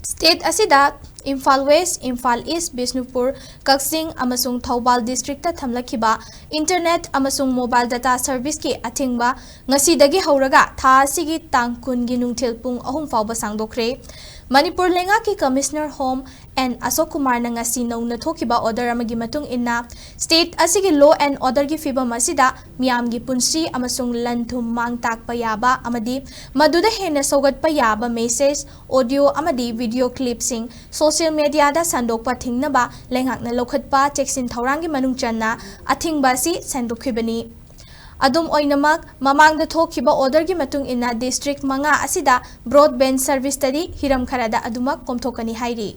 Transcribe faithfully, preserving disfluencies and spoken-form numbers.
State ꯑꯁꯤꯗ Imphal west, Imphal ꯏꯁ, ꯕꯤꯁꯅꯨꯄꯨꯔ, ꯀꯛꯆꯤꯡ ꯑꯃꯁꯨꯡ Thoubal districtꯇ ꯊꯝꯂꯛꯈꯤꯕ internet ꯑꯃꯁꯨꯡ mobile data serviceꯀꯤ ꯑꯊꯤꯡꯕ ꯉꯁꯤꯗꯒꯤ ꯍꯧꯔꯒ ꯊꯥ ꯑꯁꯤꯒꯤ ꯇꯥꯡ ꯀꯨꯟꯒꯤ ꯅꯨꯡꯊꯤꯜ ꯄꯨꯡ ꯑꯍꯨꯝ ꯐꯥꯎꯕ ꯁꯥꯡꯗꯣꯛꯈ꯭ꯔꯦ꯫ ꯃꯅꯤꯄꯨꯔ ꯂꯩꯉꯥꯛꯀꯤ Commissioner Home ꯑꯦꯟ ꯑꯁꯣꯛ ꯀꯨꯃꯥꯔꯅ ꯉꯁꯤ ꯅꯧꯅ ꯊꯣꯛꯈꯤꯕ order ꯑꯃꯒꯤ ꯃꯇꯨꯡ ꯏꯟꯅ, state ꯑꯁꯤꯒꯤ law and orderꯒꯤ ꯐꯤꯕꯝ ꯑꯁꯤꯗ ꯃꯤꯌꯥꯝꯒꯤ ꯄꯨꯟꯁꯤ ꯑꯃꯁꯨꯡ ꯂꯟ ꯊꯨꯝ ꯃꯥꯡ ꯇꯥꯛꯄ ꯌꯥꯕ ꯑꯃꯗꯤ ꯃꯗꯨꯗ ꯍꯦꯟꯅ ꯁꯧꯒꯠꯄ ꯌꯥꯕ message, audio ꯑꯃꯗꯤ video clipꯁꯤꯡ social mediaꯗ ꯁꯟꯗꯣꯛꯄ ꯊꯤꯡꯅꯕ ꯂꯩꯉꯥꯛꯅ ꯂꯧꯈꯠꯄ ꯆꯦꯛꯁꯤꯟ ꯊꯧꯔꯥꯡꯒꯤ ꯃꯅꯨꯡ ꯆꯟꯅ ꯑꯊꯤꯡꯕ ꯑꯁꯤ ꯁꯟꯗꯣꯛꯈꯤꯕꯅꯤ꯫ ꯑꯗꯨꯝ ꯑꯣꯏꯅꯃꯛ, ꯃꯃꯥꯡꯗ ꯊꯣꯛꯈꯤꯕ orderꯒꯤ ꯃꯇꯨꯡ ꯏꯟꯅ district ꯃꯉꯥ ꯑꯁꯤꯗ broadband serviceꯇꯗꯤ ꯍꯤꯔꯝ ꯈꯔꯗ ꯑꯗꯨꯃꯛ ꯀꯣꯝꯊꯣꯛꯀꯅꯤ ꯍꯥꯏꯔꯤ꯫